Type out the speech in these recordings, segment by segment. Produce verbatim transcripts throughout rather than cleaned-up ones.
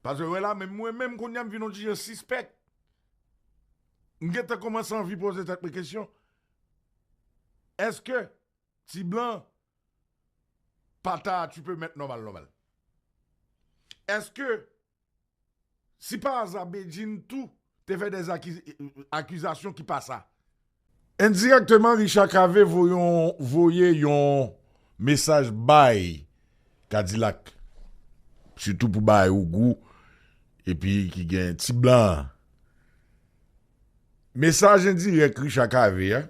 Paske wè la, menm mwen menm kounye a m vin yon ti jan sispèk. M gentan kòmanse anvi poze tèt mwen kesyon. Èske Ti Blan pa ta tu peux mettre nòmal nòmal? Èske si pa aza Bedjine tou te fè des akizasyon ki pa sa? Endirèkteman, Richard Cavé voye yon, voye yon mesaj bay Kadilak, sitou pou bay ou gou, epi ki gen Ti Blan. Mesaj endirèk Richard Cavé a,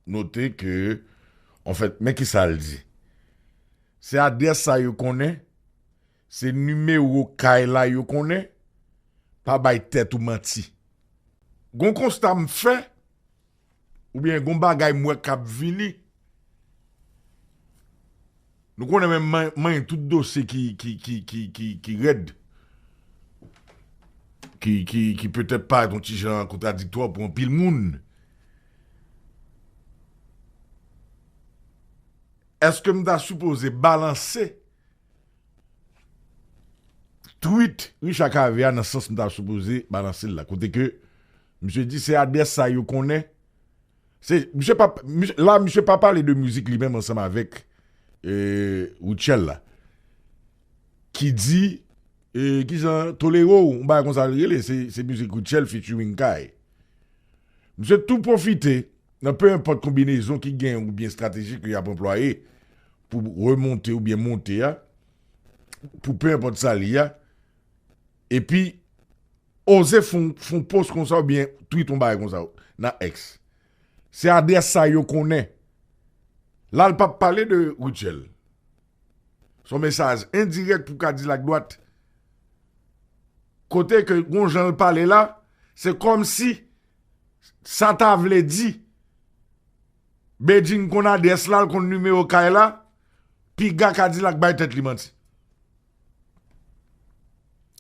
note ke, anfèt, men ki sa l di. Se adrès sa yo konnen, se nimewo kay la yo konnen, pa bay tèt ou manti. Gon konsta m fè, oubyen gon bagay m wè k ap vini. Nou konnen menm man- manyen tout dosye ki, ki, ki, ki, ki, ki rèd, ki, ki, ki petèt parèt yon ti jan kontradiktwa pou anpil moun. Èske m ta sipoze balanse tweet Richard Cavé a nan sans m ta sipoze balanse l la? Kote ke misye di se adrès sa yo konnen. Se, misye pa, misye, la, misye pa pale de mizik li menm ansanm avèk, eh, Rutshelle la. Ki di, eh, ki jan, Tolero, yon bagay konsa l rele, se, se mizik Rutshelle featuring Kay. Misye tou pwofite, nan pe enpòt konbinezon ki gen oubyen estrateji ke y ap anplwaye pou remonte oubyen monte a, pou pe enpòt sa li a, epi oze fon, fon post konsa oubyen tweet yon bagay konsa nan X. Se adrès sa yo konnen. La, l p ap pale de Rutshelle. Se yon mesaj endirèk pou Kadilak dwat. Kote ke gon jan l pale la, se kòmsi sa ta vle di Bedjine konn adrès la, l konn nimewo kay la, piga Kadilak bay tèt li manti.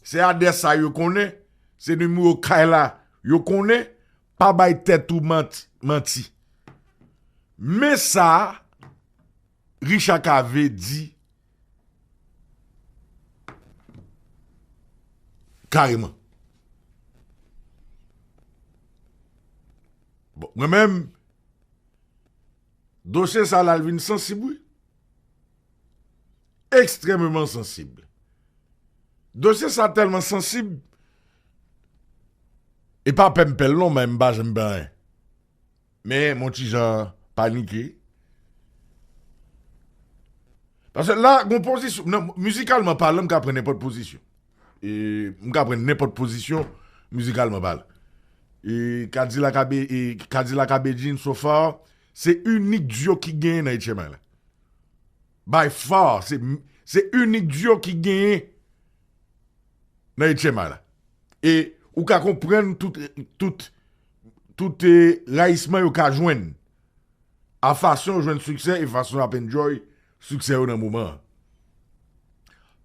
Se adrès sa yo konnen, se nimewo kay la yo konnen, pa bay tèt ou manti, manti. Men sa Richard Cavé di kareman. Bon, mwen menm, dosye sa la, l vin sansib, wi. Ekstrèmeman sansib. Dosye sa tèlman sansib, e pa pè m pè l non, men m pa janm pè anyen. Men, m on ti jan panike. Paske la, gon pozisyon, nan, mizikalman palan, m ka pran nenpòt pozisyon. E, m ka pran nenpòt pozisyon, mizikalman palan. E, Kadilak a Be-, e, Kadilak a Bedjine, so far, se inik dyo ki genyen nan H M I la. By far, se, se inik dyo ki genyen nan H M I la. E ou ka konprann tout, tout, tout, eh, rayisman yo ka jwenn a fason yo jwenn siksè e fason y ap enjoy siksè yo nan moman an.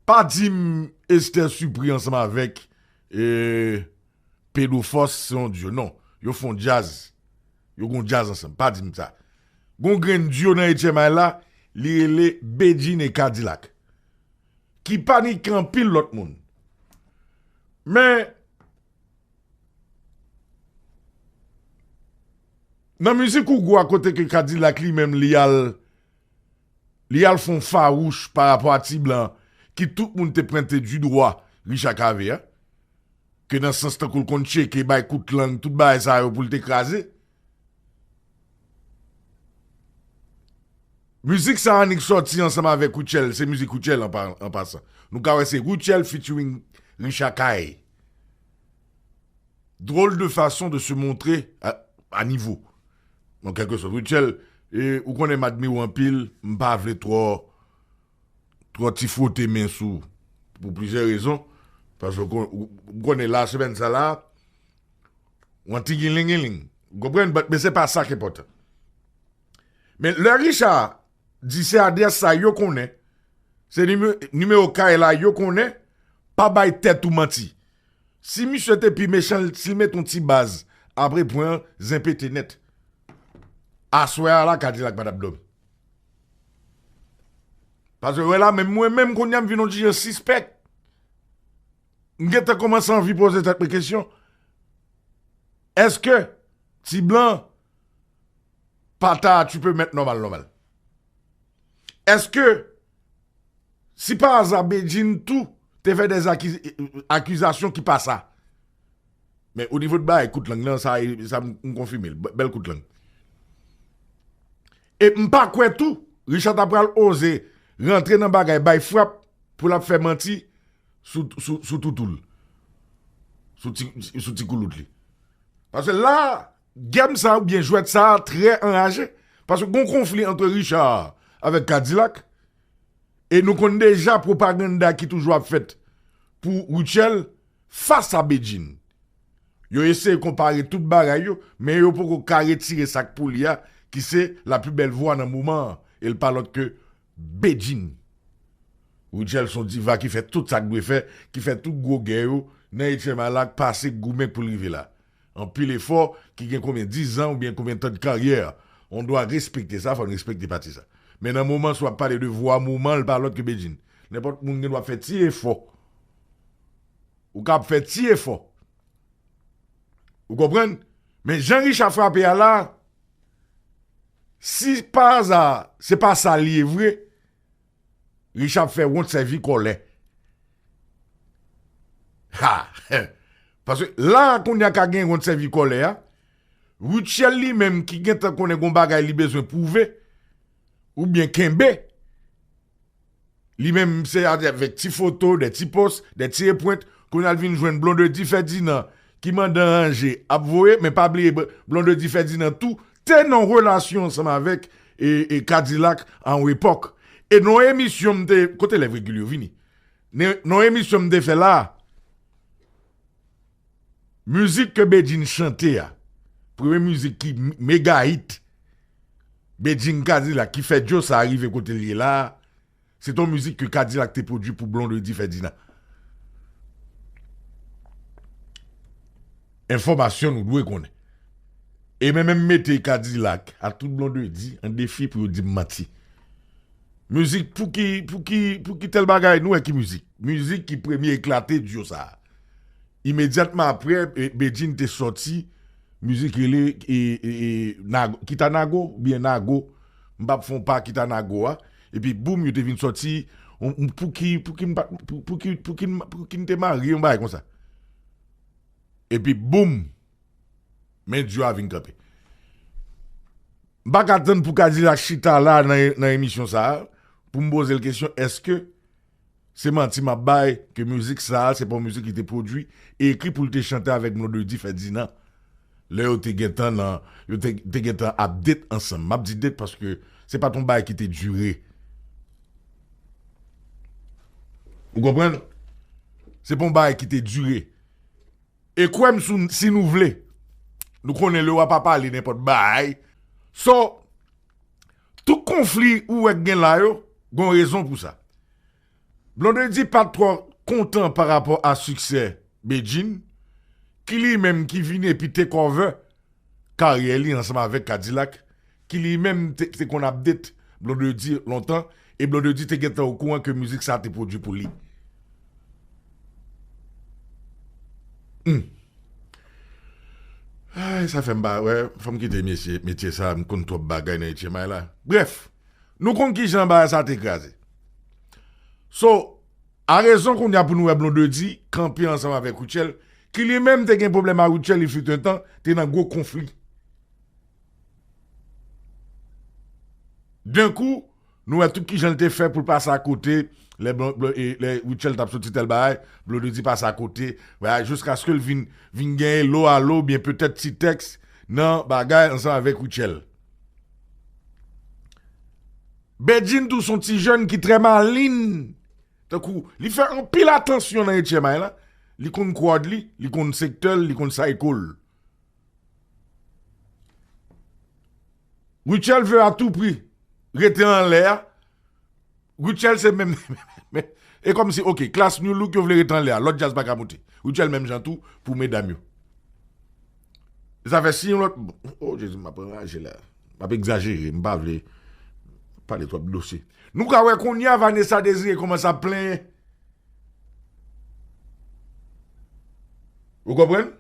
Pa di m Esther Supri ansanm avèk, eh, Pedro Force se yon dyo. Non, yo fè yon djaz. Yo gon djaz ansanm. Pa di m sa. Gon grenn dyo nan H M I la, li rele Bedjine e Kadilak. Ki panike anpil lòt moun. Men, nan mizik Ou Gou a kote ke Kadilak li menm li al, li al fè yon fawouch pa rapò a Ti Blan ki tout moun te pwente du dwa Richard Cavé a, ke nan sans tankou l konn tcheke, bay kout lang, tout bagay sa yo pou l te kraze. Mizik sa a annik sòti ansanm avèk Rutshelle, se mizik Rutshelle an pa-, an pasan. Nou ka wè se Rutshelle featuring Richard Cavé. Drôle de façon de se montrer à, à niveau. An kèlke sòt, Rutshelle, e, ou konnen m admire w anpil, m pa vle twò, twò ti fwote men sou, pou plizyè rezon. Paske ou kon-, ou, ou konnen la, semèn sa la, w an ti ginling ginling. Ou konprann? But, men se pa sa k enpòtan. Men lè Richard di se adrès sa yo konnen, se nime-, nimewo kay la yo konnen, pa bay tèt ou manti. Si misye te pi mechan, si l met yon ti baz apre pwen an, zen pete nèt. Aswè a la, Kadilak pa t ap dòmi. Paske wè la, menm mwen menm kounye a m vin yon ti jan sispèk. M gentan kòmanse anvi poze tèt mwen kesyon. Èske ti blan pa ta tu peux mettre nòmal nòmal? Èske si pa aza Bedjine tou te fè de akizasyon ki pa sa? Men o nivo de bagay kout lang nan, sa, sa m, m konfime l. Bèl kout lang. E m pa kwè tou Richard ta pral oze rantre nan bagay bay frap pou l ap fè manti sou, sou, sou toutou l. Sou ti, sou ti koulout li. Paske la, gèm sa oubyen jwèt sa trè anraje. Paske gon konfli ant Richard avèk Kadilak. E nou konn deja pwopaganda ki toujou ap fèt pou Rutshelle fas a Bedjine. Yo eseye konpare tout bagay yo, men yo poko ka retire sa k pou li a, ki se la plus belle voix nan moman an, e l pa lòt ke Bedjine. Rutshelle se yon diva ki fè tout sa k dwe fè, ki fè tout gwo gè yo nan H M I la, k pase, k goumen pou l rive la. Anpil efò, ki gen konbyen, diz an oubyen konbyen tan de karyè. On dwa respekte sa, fò n respekte pati sa. Men nan moman, si w ap pale de vwa moman, l pa lòt ke Bedjine. Nenpòt moun gen dwa fè ti efò. Ou ka ap fè ti efò. Ou konprann? Men jan Richard frape a la, si pa aza, se pa sa l ye vre, Richard ap fè wont sèvi kòlè. Ha! Paske la, kounye a ka gen wont sèvi kòlè a, Rutshelle li menm ki gentan konnen gon bagay li bezwen pwouve, oubyen kenbe, li menm se avèk ti foto, de ti pòs, de ti epwent, kounye a l vin jwenn Blondedy Ferdinand, ki mande an ranje, ap voye, men pa bliye Bl-, Blondedy Ferdinand tou, te nan relasyon ansanm avèk, e, e Kadilak a yon epòk. E nan yon emisyon m te, kote lè Virgil yo vini? Ne-, nan yon emisyon m te fè la, mizik ke Bedjine chante a, premye mizik ki m-, mega hit, Bedjine Kadilak, ki fè Djo sa rive kote l ye la, se t on mizik ke Kadilak te pwodui pou Blondedy Ferdinand. Enfòmasyon nou dwe konnen. E men menm mete Kadilak ak tout Blondedy an defi pou yo di m manti. Mizik pou ki, pou ki, pou ki tèl bagay, nou wè ki mizik. Mizik ki premye eklate Djo sa a. Imedyatman apre, e, Bedjine te sòti, mizik rele, e, e, e, Nago, Kita Nago, oubyen Nago. M p ap fè yon pa Kita Nago a. Epi boum, yo te vin sòti, on, on, pou ki, pou ki m pa, pou, pou ki, pou ki m, pou ki m te marye, yon bagay konsa. Epi boum, men Djo a vin kanpe. M pa ka tann pou Kadilak chita la nan, nan emisyon sa a, pou m poze l kesyon, èske se manti m ap bay, ke mizik sa a, se pa yon mizik ki te pwodui e ekri pou l te chante avèk Blondedy Ferdinand. Lè yo te gentan nan, yo te, te gentan ap date ansanm. M ap di date paske se pa t yon bagay ki te dire. Ou konprann? Se pa yon bagay ki te dire. E kwè m, si, si nou vle, nou konnen lewa pa pale nenpòt bagay. So, tout konfli ou wè k gen la yo, gon rezon pou sa. Blondedy pa t twò kontan pa rapò a siksè Bedjine, ki li menm ki vin epi take over karyè li ansanm avèk Kadilak, ki li menm te, te konn ap date Blondedy lontan, e Blondedy te gentan okouran ke mizik sa a te pwodui pou li. Hmm. Ay, sa fè m pa, wè, fò m kite mesye, metye sa, m konn twòp bagay nan H M I la. Brèf, nou konn kijan bagay sa te kraze. So, a rezon kounye a pou nou wè Blondedy kanpe ansanm avèk Rutshelle, ki li menm te gen pwoblèm a Rutshelle, il fut un temps, te nan gwo konfli. D'un coup, nou wè tout kijan l te fè pou l pase akote, lè Blon-, Blon-, e, lè Rutshelle t ap soti tèl bagay, Blondedy pase akote, wè, jiskaske l vin, vin genyen lo a lo, byen petèt ti tèks nan bagay ansanm avèk Rutshelle. Bedjine tou se yon ti jèn ki trè malin. Tankou, li fè anpil atansyon nan H M I la. Li konn crowd li, li konn sektè l, li konn cycle l. Rutshelle vle a tou pri rete anlè a. Rutshelle se menm, e kòmsi, ok, klas New Look yo vle rete anlè a, lòt djaz pa ka moute. Rutshelle menm jan tou pou medam yo. Sa fè si yon lòt, oh Jezi, m ap anraje la. M ap egzajere, m pa vle pale twòp dosye. Nou ka wè kounye a Vanessa Désiré kòmanse ap plenyen. Ou konprann?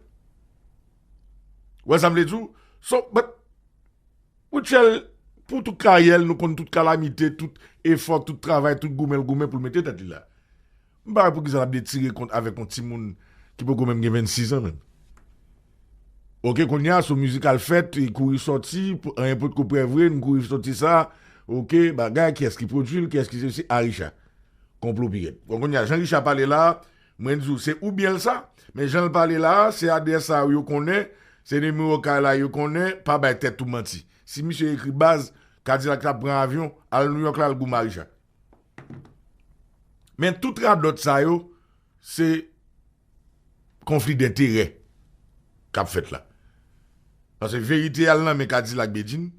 Ou wè sa m vle di w? So, but, Rutshelle, pou tout karyè l, nou konn tout kalamite, tout efò, tout travay, tout goumen l goumen pou l mete tèt li la. M pa wè poukisa l ap detire kont avèk yon timoun ki poko menm gen vennsis an menm. Oke, kounye a, sou mizik al fèt, e kouri sòti, pou- anyen potko prè vre, n kouri sòti sa, oke, bagay, kiyès ki pwodui l, kiyès ki sesi, a Richard. Konplo pirèt. Bon, kounye a, jan Richard pale la, mwen di w, se oubyen l sa, men jan l pale la, se adrès sa yo konnen, se nimewo kay la yo konnen, pa bay tèt ou manti. Si misye ekri baz, Kadilak t ap pran avyon, al Nouyòk la, al goumen a Richard. Men tout radòt sa yo, se konfli denterè k ap fèt la. Paske verite al nan men Kadilak Bedjine,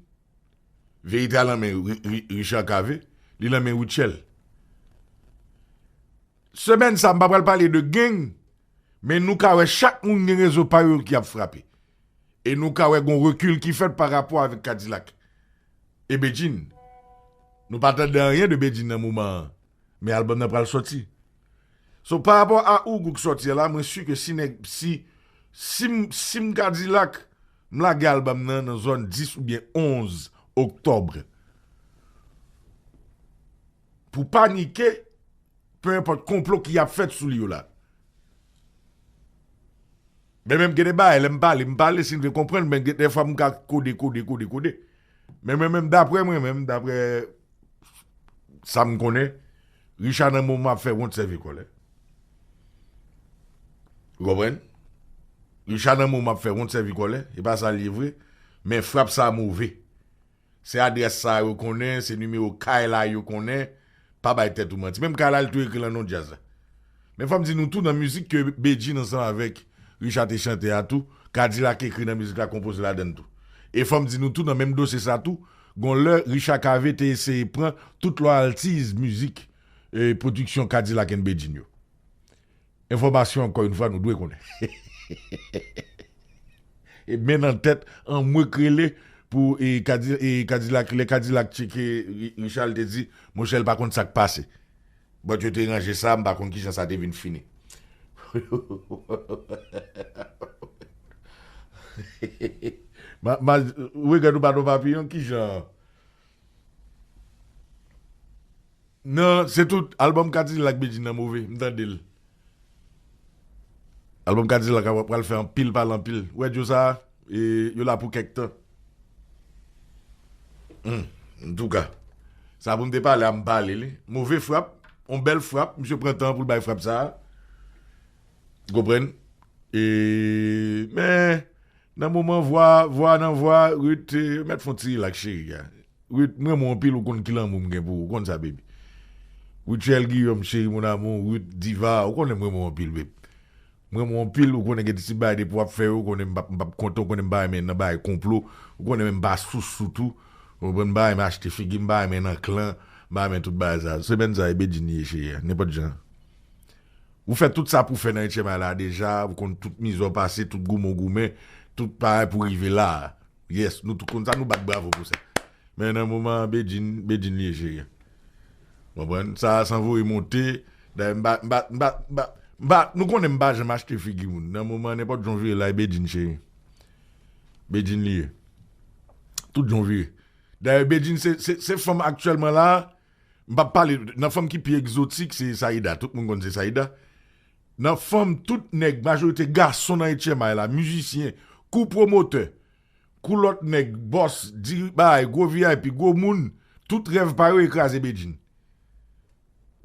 verite al nan men Ri- Ri- Richard Cavé, li nan men Rutshelle. Semèn sa, m pa pral pale de gang, men nou ka wè chak moun gen rezo pa yo ki ap frape. E nou ka wè gon rekil ki fèt pa rapò avèk Kadilak e Bedjine. Nou pa tande anyen de Bedjine nan moman an, men albòm nan pral sòti. So, pa rapò a Ougou k sòti a la, mwen si ke si nèg, si, si m, si m Kadilak, m lage albòm nan nan zòn dis oubyen onz oktòb. Pou panike, pe enpòt konplo ki ap fèt sou li yo la. Men menm gen de bagay, lè m pale, m pale, si n vle konprann, men gen de fwa m ka kode, kode, kode, kode. Men mwen menm, daprè mwen menm, daprè sa m konnen, Richard nan moman ap fè wont sèvi kòlè. Ou konprann? Richard nan moman ap fè wont sèvi kòlè, e pa sa l ye vre, men frap sa move. Se adrès sa yo konnen, se nimewo kay la yo konnen. Pa bay tèt ou manti. Menm kay la, li tou ekri l nan non djaz la. Men fò m di nou tou nan mizik ke Bedjine ansanm avèk Richard te chante a tou, Kadilak ekri nan mizik la, konpoze ladann tou. E fò m di nou tou nan menm dosye sa tou, gon lè Richard Cavé te eseye pran tout royalties mizik e pwodiksyon Kadilak and Bedjine yo. Enfòmasyon, ankò yon fwa, nou dwe konnen. E men nan tèt, anmwe k rele pou e, Kadi, e, Kadilak, lè Kadilak tcheke Ri- Richard, te di, monchè, l pa konn sa k pase. But yo te ranje sa, m pa konn kijan sa te vin fini. Ma, ma, ou regrèt ou pa t on papiyon, kijan? Non, se tout. Albòm Kadilak Bedjine nan move. M tande l. Albòm Kadilak a pral fè anpil pale anpil. Ou wè Djo sa, e, yo la pou kèk tan. Hmm, antouka. Sa pou m te pale a, m pale li. Move frap, on bèl frap. Misye pran tan pou l bay frap sa. Ou konprann? E, men, nan moman vwa, vwa nan vwa, Ruth, e, mèt fon ti rilaks cheri a. Ruth, m renmen w anpil, ou konn ki lanmou m gen pou ou, ou konn sa, baby. Rutshelle Guillaume, cheri, mon amour, Ruth Diva, ou konnen m renmen w anpil, baby. M renmen w anpil, ou konnen gen ti bagay depi w ap fè yo, ou konnen m p ap, m p ap kontan, ou konnen m pa renmen nan bagay konplo, ou konnen menm m pa sousou tou, ou konprann, m pa renmen achte figi, m pa renmen nan klan, m pa renmen tout bagay sa. Semèn sa, e Bedjine li ye, cheri a, nenpòt jan. Ou fè tout sa pou fè nan etyèm ay la deja, ou konn tout mizè w pase, tout goumen w goumen, tout bagay pou rive la a. Yes, nou tout konn sa, nou bat bravo pou sa. Men nan moman an, Bedjine, Bedjine li ye, cheri. Konprann? Sa, san voye monte, dayè, m pa, m pa, m pa, m pa, m pa, nou konnen m pa janm achte figi moun. Nan moman an, nenpòt jan w vire la, e Bedjine, cheri. Bedjine li ye. Tout jan w vire. Dayè, Bedjine, se, se, se fanm aktyèlman la, m p ap pale, nan fanm ki pi egzotik, se Saïda. Tout moun konn se Saïda. Nan fanm, tout nèg, majorite gason nan etyèm ay la, mizisyen, kou pwomotè, kou lòt nèg, bòs, diri, bagay, gwo V I P, gwo moun, tout rèv pa yo e kraze Bedjine.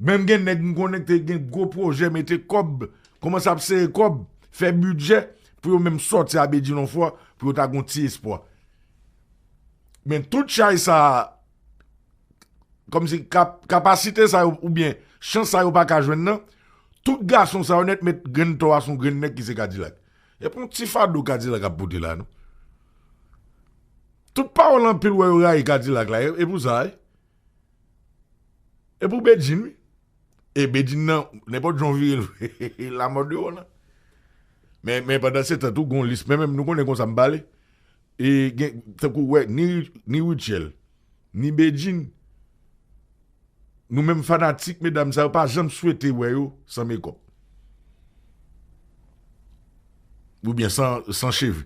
Menm gen nèg m konnen ki te gen gwo pwojè, mete kòb, kòmanse ap sere kòb, fè bidjè, pou yo menm sòti a Bedjine yon fwa, pou yo ta gon ti espwa. Men tout chay sa a, kòmsi kap, kapasite sa yo, oubyen chans sa yo pa ka jwenn nan, tout gason sa yo nèt met grenn tò a sou grenn nèg ki se Kadilak. E pou yon ti fado Kadilak ap pote la, non. Tout pawòl anpil wè yo rayi Kadilak la, e, e pou sa, wi. E pou Bedjine, wi. E Bedjine nan, nenpòt jan w vire l, l amò de ou la. Men, men pandan se tan tou, gon lis, men menm nou konnen konsa m pale. E gen, tankou, wè, ni, ni Rutshelle, ni Bedjine, nou menm fanatik medam sa yo pa janm swete wè yo san mekòp. Oubyen san, san cheve.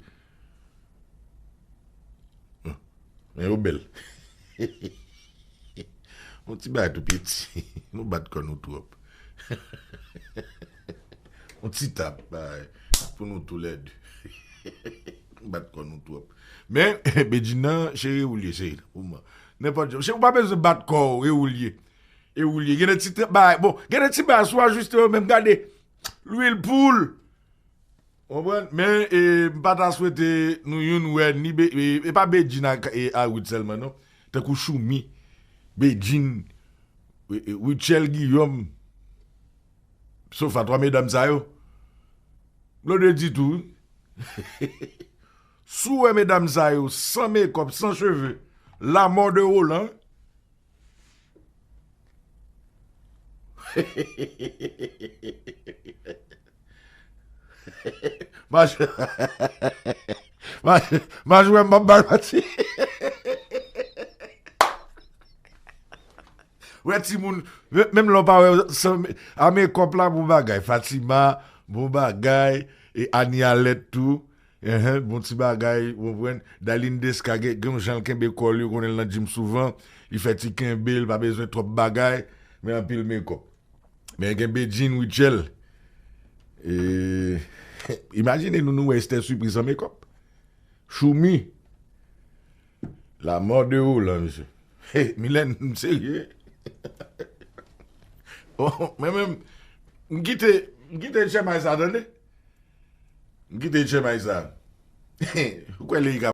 Men yo bèl. Yon ti bagay tou piti. Nou bat kò nou twòp. Yon ti tap, bagay, pou nou toulède. Nou bat kò nou twòp. Men, Bedjine nan, cheri, ou l ye, cheri, pou mwen. Nenpòt jan. Cheri, ou pa bezwen bat kò w, e ou l ye. E ou l ye. Gen de ti bagay, bon, gen de ti bagay, si w ajiste yo menm, gade. Lwil poul. Ou konprann? Men, e, m pa ta swete nou youn wè ni Be-, e, e pa Bedjine ak, e, a Ruth sèlman, non. Tankou Choumi, Bedjine, e, e, Rutshelle Guillaume, Sofa, twa medam sa yo. Blonde di tou, wi. Si w wè medam sa yo san mekòp, san cheve, la mort de Roland. Maj, maj, maj wè m ap bay pati. Wè timoun, menm lè w pa wè, a mekòp la bon bagay. Fatima, bon bagay. E Anialette tou. Enhen, bon ti bagay, ou konprann? Darline Desca, gen, gen yon jan l kenbe kò l, ou konnen l nan gym souvan. Li fè ti kenbe, l pa bezwen twòp bagay, men anpil mekòp. Men gen Bedjine, Rutshelle. E, imajine nou, nou wè Esther Supri san mekòp. Choumi. La mort de Roland, mesye. Hey, Mylène, m serye. Oh, mwen menm, m kite, m kite chèmay sa, tande. M kite chèmay sa. Ou kwè Leika